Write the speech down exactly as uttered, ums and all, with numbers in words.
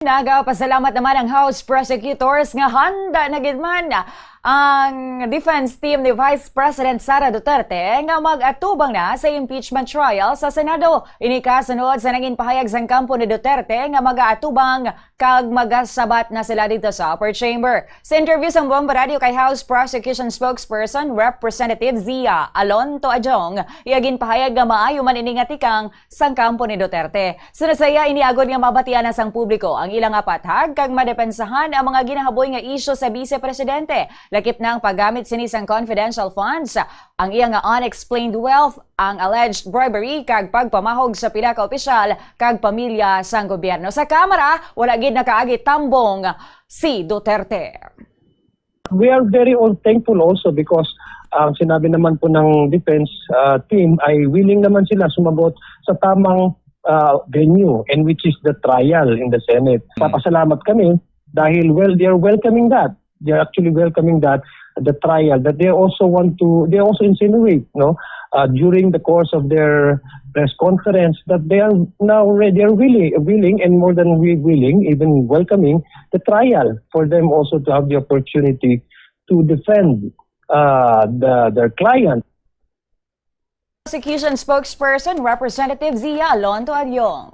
Nagapasalamat naman ang House Prosecutors nga handa na gid man ang defense team ni Vice President Sara Duterte nga mag-atubang na sa impeachment trial sa Senado. Ini kasunod sa nangin pahayag sang kampo ni Duterte nga mag-aatubang kag magasabat na sila dito sa upper chamber. Sa interview sang Bombo Radio kay House Prosecution Spokesperson Representative Zia Alonto Adjong, iya ginpahayag nga maayo man ini nga tikang sang kampo ni Duterte. Sa nasaya ini agod nga mabatian na sang publiko ang ila nga pathag kag madepensahan ang mga ginahaboy nga isyu sa Bise Presidente, lakip na ang paggamit sini sang confidential funds, ang iya nga unexplained wealth, ang alleged bribery kag pagpamahog sa pila ka opisyal kag pamilya sang gobyerno. Sa Kamara, wala gid nakaagi tambong si Duterte. We are very all thankful also because ang sinabi naman po ng defense uh, team ay willing naman sila sumagot sa tamang uh, venue, and which is the trial in the Senate. Papasalamat kami dahil, well, they are welcoming that. They are actually welcoming that, the trial, that they also want to, they also insinuate, no, uh, during the course of their press conference that they are now ready, they are willing, willing and more than wi- willing, even welcoming the trial for them also to have the opportunity to defend uh, the, their client. Prosecution Spokesperson Representative Zia Alonto Adjong.